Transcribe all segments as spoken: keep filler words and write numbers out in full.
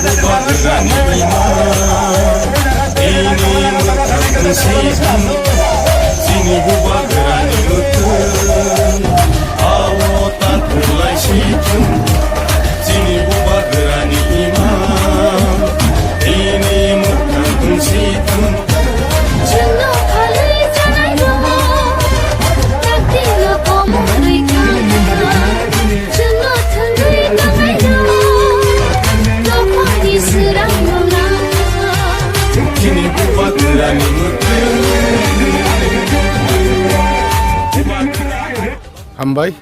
Bubagrani imang, ini mwkhang tungsithang, chini bubagrani mwkhang, awo ta thwnglaisithang, chini bubagrani imang, ini mwkhang tungsithang. Chwngno phalwi chanairok, taktino komorwi kha. Chwngno thwngwi tongnairok, dophani swrang rwna. Chini bubagrani mwkhang. Hambai.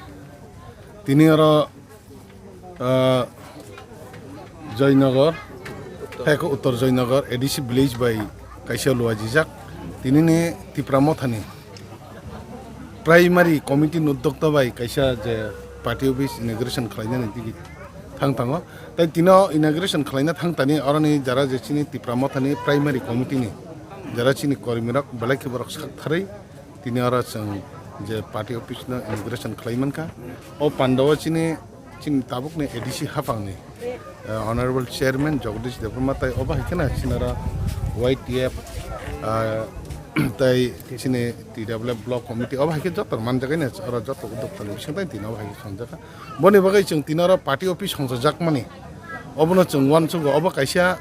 Tini oro, ah, Joynagar, hai khe Uttor Joynagar A D C village bai kaisa luajijak. Tinini Tipra Mothani Primary Committee ni uddokta bai kaisa je party office inauguration khlainani digi thang thango. Tai tino inauguration khlaina thang tani oroni jara je chini Tipra Mothani Primary Committee ni jara chini kormirok belai khe borok sak tharwi tini oro chwng je party office no inauguration khlai mankha. O pandao chini, chini tabukni A D C haphangni, eh, Honorable Chairman Jagadish Debbarma tai obo hai kheno chini oro Y T F, ah, tai chini T W F Block Committee obo hai khe joto manjak oro joto uddokta ni bising tai tini obo hai khe swngjak kha. Boni bagwi chwng tini oro party office songchajakmani obono chwng uansukgo, obo kaisa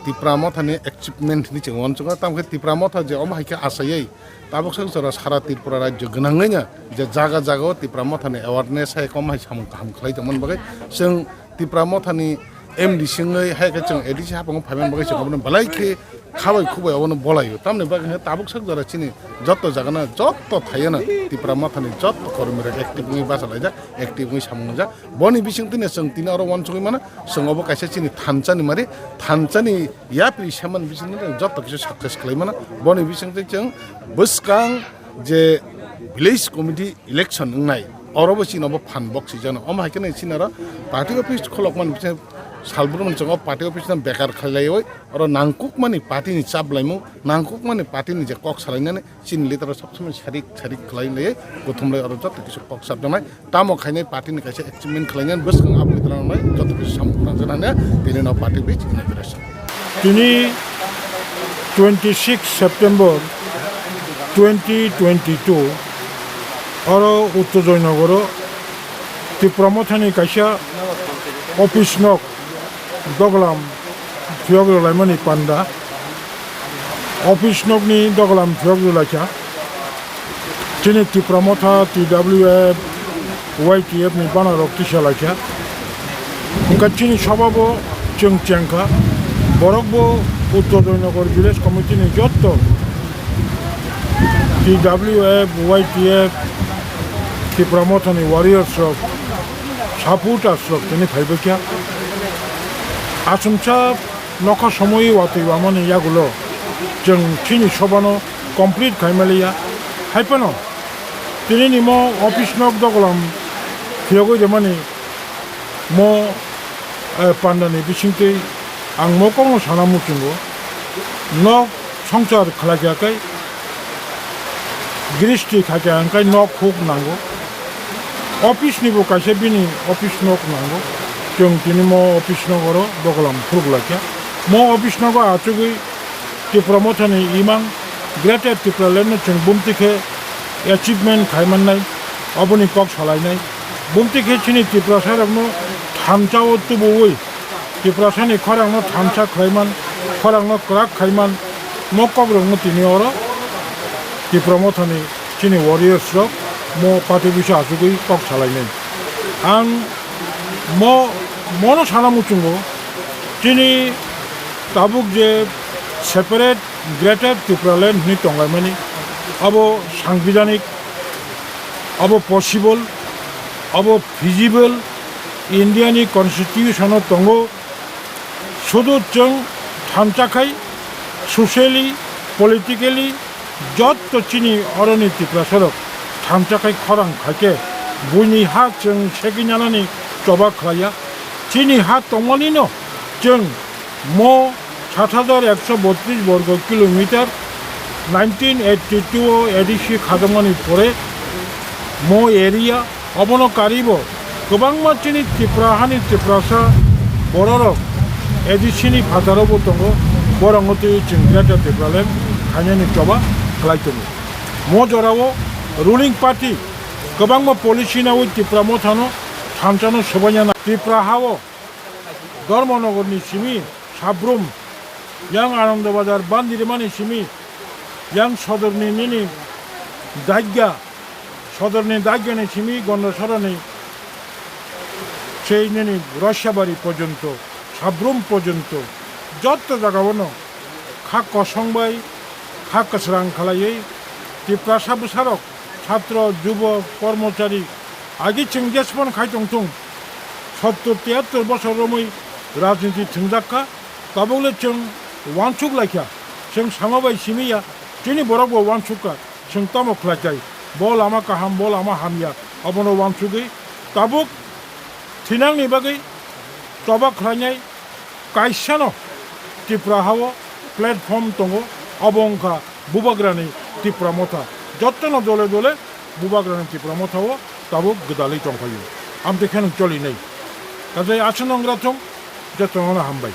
Tipra Mothani achievement hinwi chwng uansukgo. Tamo khe Tipra Motha je omo hai khe achaiwi tabuk swk jora sara Tripura rajyo gwnangwino je jaga jagao Tipra Mothani awareness hai kom hai samung kaham khlai tongmani bagwi chwng Tipra Mothani M D C wngwi hai khe chwng A D C haphango phaimani bagwi chwng obono belai khe khabai khubai obono bolaio. Tamoni bagwi khe tabuk swk jora chini joto jagano joto thaiyono Tipra Mothani joto kormirok active wngwi bachalaijak, active wngwi samung wngjak. Boni bisingtwino chwng tini oro uansugwi mano, chwng obo kaisa chini thansa ni mari, thansa ni yapri samani bisingtwino chwng joto kisa success khlai mano. Boni bisingtwi chwng bwskang je village committee election wngnai, oro bo chini obo phan bok swijano. Omo hai kheno chini oro party office kholok mani bising salbrum chwng o party office no bekar khlai laiwi oro nangkukmani party ni chap laimung, nangkukmani party ni je kok salainani, chini leader rok sob somoi sarik sarik khlai lai, kuthum lai oro joto kisa kok sabjaknai, tamo khainai party ni kaisa achievement khlainani bwskango abo leader rok nai joto kisa samung tangjaknai, bini no party office inauguration. Tini twenty six September twenty twenty two oro Uttor Joynagoro Tipra Mothani kaisa office nok doglam phiyok rwlaimani panda. Office nokni doglam phiyok rwlaikha. Chini Tipra Motha, T W F, Y T F ni banarok tisalaikha. Wngkha chini sobabo chwng chengkha. Borokbo Uttor Joynagar Village Committee ni jotto T W F, Y T F, Tipra Mothani warriors rok, supporters rok tini phaibaikha. Achomsa nokha somoi watwi wamani yagulo chwng chini sobano complete khaimaliya. Haiphano tinini mo office nok doglam phiyogwi remani mo, eh, pandani bisingtwi ang mo kokno sana muchungo. Nok songchar khlaikha khe gristi khaikha hwnkhe nok huk nango. Office ni bo kaisa bini office nok nango. Chwng tini mo office nok oro doglam phuruk laikha. Mo office nogo achugwi Tipra Mothani imang Greater Tipraland no chwng bumti khe achievement khai mannai, oboni kok salainai. Bumti khe chini Tiprasa rokno thansa o tubuwi Tiprasani khorangno thansa khlaiman, khorangno kwrak khaiman, mo kokrokno tini oro Tipra Mothani chini warriors rok mo party bisa achugwi kok salainai. Ang mo, mono sana muchungo, chini tabuk je separate Greater Tipraland hwnwi tonglaimani, abo sangbidhanik, abo possible, abo feasible, India ni constitution o tongo, sudu chwng thansa khai socially, politically, jotto chini oroni Tiprasarok thansa khai khorang khaikhe buini ha chwng segwi nanani choba khlaiya. Chini ha tongmanino chwng mo sat hajar ekso botris borgo kilometer nineteen eighty two o A D C khajakmani pore mo area obono karibo kwbangma chini Tipra hani Tiprasa bororok A D C ni phataro bo tongo, borokno twi chwng Greater Tipraland khainani choba khlai tongo. Mo jorao ruling party kwbangma policy nawi Tipra Mothano thansa no swbaina na. Tipra hao Dharmanagar ni simi Sabrum, yang Anandabazar Bandirimani simi, yang Sodorni nini Dagya, Sodorni Dagyani simi Gondasarani sei nini Rosabari porjonto, Sabrum porjonto, jotto jagao no kha kosong bai kha kwsrang khlaiwi Tiprasa bwsarok, chhatro, jubok, kormochari, agi chwng jesmon khai tong thung, sottor tiyattor bosor romwi rajniti thwngjak kha, tabukle chwng uansuk lai kha, chwng sama bai simi ya, chini borok bo uansuk kha, chwng tamo khlai kha, bo lama kaham, bo lama hamya, abono uansugwi tabuk thinangni bagwi choba khlainai kaisano Tipra hao platform tongo, abo wngkha Bubagrani Tipra Motha. Jottono dole dole Bubagrani Tipra Motha o tabuk gwdalwi tongphaio. Amtwi khe nwng cholinai. Kaje aswk nongra thung, jottono hambai.